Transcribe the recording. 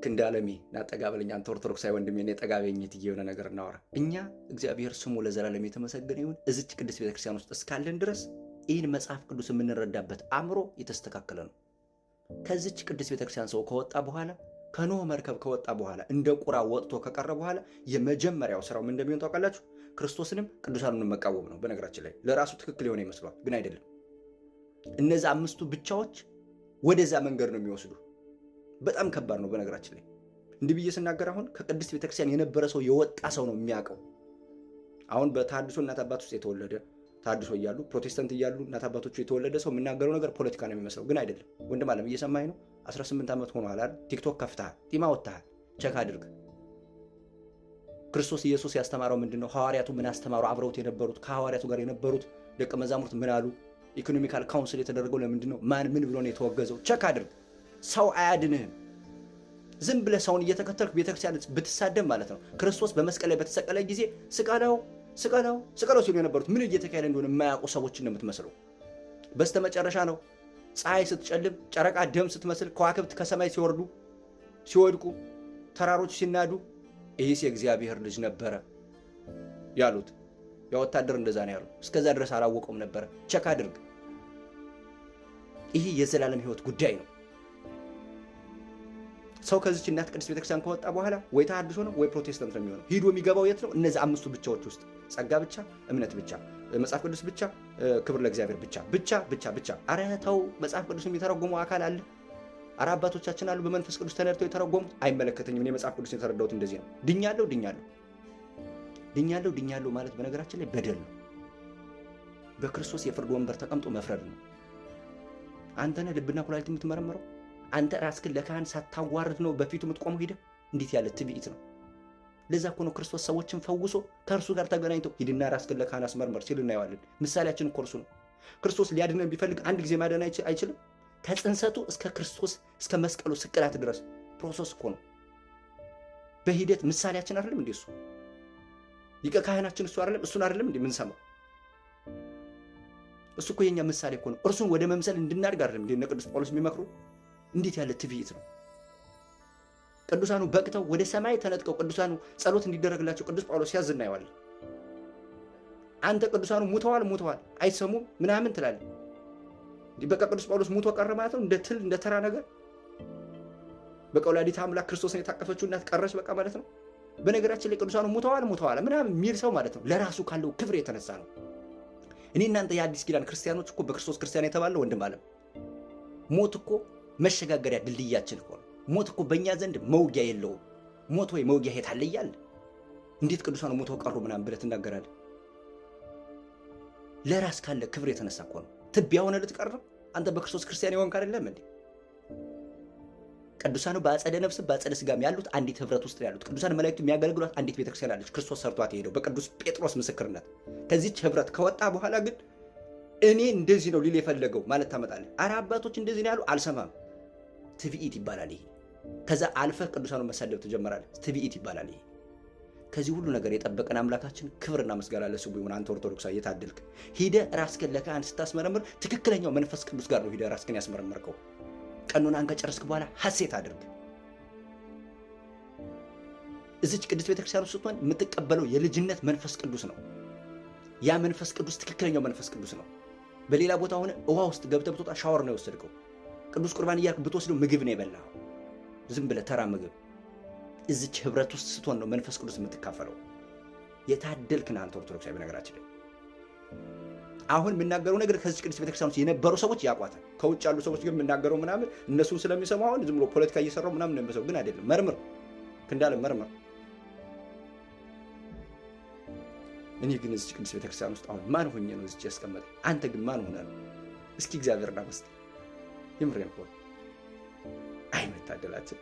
ክንዳለሜ ና ጠጋ በለኝ አንተ ኦርቶዶክሳዊ ወንድሜ፣ እኔ ጠጋ በይኝ እትዬ፣ የሆነ ነገር እናወራ። እኛ እግዚአብሔር ስሙ ለዘላለም የተመሰገነ ይሁን እዚች ቅድስት ቤተክርስቲያን ውስጥ እስካለን ድረስ ይህን መጽሐፍ ቅዱስ የምንረዳበት አእምሮ የተስተካከለ ነው። ከዚች ቅድስት ቤተክርስቲያን ሰው ከወጣ በኋላ፣ ከኖህ መርከብ ከወጣ በኋላ፣ እንደ ቁራ ወጥቶ ከቀረ በኋላ የመጀመሪያው ስራው ምን እንደሚሆን ታውቃላችሁ? ክርስቶስንም ቅዱሳኑንም መቃወም ነው። በነገራችን ላይ ለራሱ ትክክል የሆነ ይመስለዋል፣ ግን አይደለም። እነዚ አምስቱ ብቻዎች ወደዛ መንገድ ነው የሚወስዱ። በጣም ከባድ ነው። በነገራችን ላይ እንዲህ ብዬ ስናገር አሁን ከቅድስት ቤተክርስቲያን የነበረ ሰው፣ የወጣ ሰው ነው የሚያውቀው። አሁን በተሐድሶ እናት አባት ውስጥ የተወለደ፣ ተሐድሶ እያሉ፣ ፕሮቴስታንት እያሉ እናት አባቶቹ የተወለደ ሰው የምናገረው ነገር ፖለቲካ ነው የሚመስለው፣ ግን አይደለም። ወንድም አለም እየሰማኝ ነው። 18 ዓመት ሆኖሃል አይደል? ቲክቶክ ከፍተሃል፣ ጢም አውጥተሃል፣ check አድርግ። ክርስቶስ ኢየሱስ ያስተማረው ምንድን ነው? ሐዋርያቱ ምን አስተማሩ? አብረውት የነበሩት፣ ከሐዋርያቱ ጋር የነበሩት ደቀ መዛሙርት ምን አሉ? Ecumenical council የተደረገው ለምንድን ነው? ማን ምን ብሎ ነው የተወገዘው? Check አድርግ። ሰው አያድንህም። ዝም ብለህ ሰውን እየተከተልክ ቤተክርስቲያን ብትሳደብ ማለት ነው። ክርስቶስ በመስቀል ላይ በተሰቀለ ጊዜ ስቀለው፣ ስቀለው፣ ስቀለው ሲሉ የነበሩት ምን እየተካሄደ እንደሆነ የማያውቁ ሰዎችን ነው የምትመስለው። በስተመጨረሻ ነው ፀሐይ ስትጨልም፣ ጨረቃ ደም ስትመስል፣ ከዋክብት ከሰማይ ሲወርዱ ሲወድቁ፣ ተራሮች ሲናዱ ይህስ የእግዚአብሔር ልጅ ነበረ ያሉት። ያ ወታደር እንደዛ ነው ያሉ። እስከዛ ድረስ አላወቀውም ነበረ። Check አድርግ። ይህ የዘላለም ሕይወት ጉዳይ ነው። ሰው ከዚች እናት ቅድስት ቤተክርስቲያን ከወጣ በኋላ ወይ ተሐድሶ ነው ወይ ፕሮቴስታንት ነው የሚሆነው። ሂዶ የሚገባው የት ነው? እነዚህ አምስቱ ብቻዎች ውስጥ ጸጋ ብቻ፣ እምነት ብቻ፣ መጽሐፍ ቅዱስ ብቻ፣ ክብር ለእግዚአብሔር ብቻ፣ ብቻ፣ ብቻ፣ ብቻ። አረ ተው፣ መጽሐፍ ቅዱስ የሚተረጉመው አካል አለ። አረ አባቶቻችን አሉ በመንፈስ ቅዱስ ተነድተው የተረጎሙት። አይመለከተኝም። እኔ መጽሐፍ ቅዱስ የተረዳሁት እንደዚህ ነው። ድኛለሁ፣ ድኛለሁ፣ ድኛለሁ፣ ድኛለሁ ማለት በነገራችን ላይ በደል ነው። በክርስቶስ የፍርድ ወንበር ተቀምጦ መፍረድ ነው። አንተ ነህ ልብና ኩላሊት የምትመረምረው። አንተ ራስህን ለካህን ሳታዋርድ ነው በፊቱ የምትቆመው ሂደህ። እንዴት ያለ ትዕቢት ነው! ለዛ እኮ ነው ክርስቶስ ሰዎችን ፈውሶ ከእርሱ ጋር ተገናኝቶ ሂድና ራስህን ለካህን አስመርመር ሲል እናየዋለን። ምሳሌያችን እኮ እርሱ ነው። ክርስቶስ ሊያድነን ቢፈልግ አንድ ጊዜ ማዳን አይችልም? ከጽንሰቱ እስከ ክርስቶስ እስከ መስቀሉ ስቅላት ድረስ process እኮ ነው። በሂደት ምሳሌያችን አይደለም እንዴ እሱ? ሊቀ ካህናችን እሱ አይደለም? እሱን አይደለም እንዴ የምንሰማው? እሱ እኮ የኛ ምሳሌ እኮ ነው። እርሱን ወደ መምሰል እንድናድግ አይደለም እንዴ እነ ቅዱስ ጳውሎስ የሚመክሩ? እንዴት ያለ ትዕቢት ነው! ቅዱሳኑ በቅተው ወደ ሰማይ ተነጥቀው ቅዱሳኑ ጸሎት እንዲደረግላቸው ቅዱስ ጳውሎስ ሲያዝ እናየዋለን። አንተ ቅዱሳኑ ሙተዋል፣ ሙተዋል፣ አይሰሙም ምናምን ትላለህ። በቃ ቅዱስ ጳውሎስ ሙቶ ቀረ ማለት ነው፣ እንደ ትል፣ እንደ ተራ ነገር። በቃ ወላዲተ አምላክ ክርስቶስን የታቀፈችው እናት ቀረች በቃ ማለት ነው። በነገራችን ላይ ቅዱሳኑ ሙተዋል፣ ሙተዋል ምናምን የሚል ሰው ማለት ነው ለራሱ ካለው ክብር የተነሳ ነው። እኔ እናንተ የአዲስ ኪዳን ክርስቲያኖች እኮ፣ በክርስቶስ ክርስቲያን የተባለው ወንድም አለም፣ ሞት እኮ መሸጋገሪያ ድልድያችን እኮ ነው። ሞት እኮ በእኛ ዘንድ መውጊያ የለውም። ሞት ወይ መውጊያ የት አለ እያለ እንዴት ቅዱሳኑ ሞተው ቀሩ ምናምን ብለህ ትናገራለህ? ለራስ ካለ ክብር የተነሳ እኮ ነው። ትቢያ ሆነ ልትቀር ነው? አንተ በክርስቶስ ክርስቲያን የሆንክ አይደለም እንዴ? ቅዱሳኑ በአጸደ ነፍስ በአጸደ ስጋም ያሉት አንዲት ህብረት ውስጥ ያሉት፣ ቅዱሳን መላእክቱ የሚያገለግሏት አንዲት ቤተክርስቲያን አለች። ክርስቶስ ሰርቷት የሄደው በቅዱስ ጴጥሮስ ምስክርነት። ከዚች ህብረት ከወጣ በኋላ ግን እኔ እንደዚህ ነው ሊል የፈለገው ማለት ታመጣለህ። አረ አባቶች እንደዚህ ነው ያሉ፣ አልሰማም። ትዕቢት ይባላል ይሄ። ከዛ አልፈህ ቅዱሳኑን መሳደብ ትጀምራለህ። ትዕቢት ይባላል ይሄ። ከዚህ ሁሉ ነገር የጠበቀን አምላካችን ክብርና ምስጋና ለስሙ ይሁን። አንተ ኦርቶዶክሳዊ የታደልክ፣ ሂደህ ራስህን ለካህን ስታስመረምር ትክክለኛው መንፈስ ቅዱስ ጋር ነው ሂደህ ራስህን ያስመረመርከው። ቀኖናን ከጨረስክ በኋላ ሐሴት አድርግ። እዚች ቅድስት ቤተክርስቲያን ውስጥ ስትሆን የምትቀበለው የልጅነት መንፈስ ቅዱስ ነው። ያ መንፈስ ቅዱስ ትክክለኛው መንፈስ ቅዱስ ነው። በሌላ ቦታ ሆነ ውሃ ውስጥ ገብተህ ብትወጣ ሻወር ነው የወሰድከው። ቅዱስ ቁርባን እያልክ ብትወስደው ምግብ ነው የበላኸው። ዝም ብለህ ተራ ምግብ። እዚች ህብረት ውስጥ ስትሆን ነው መንፈስ ቅዱስ የምትካፈለው። የታደልክ ነህ አንተ ኦርቶዶክሳዊ። በነገራችን ላይ አሁን የምናገረው ነገር ከዚች ቅድስት ቤተክርስቲያን ውስጥ የነበሩ ሰዎች ያውቋታል። ከውጭ ያሉ ሰዎች ግን የምናገረው ምናምን እነሱን ስለሚሰሙ አሁን ዝም ብሎ ፖለቲካ እየሰራው ምናምን ነው የሚመስለው፣ ግን አይደለም። መርምር ክንዳለ መርምር። እኔ ግን እዚች ቅድስት ቤተክርስቲያን ውስጥ አሁን ማን ሆኜ ነው እዚች ያስቀመጠኝ? አንተ ግን ማን ሆነህ ነው? እስኪ እግዚአብሔርን አመስግን። የምሬን እኮ ነው። አይ መታደላችን።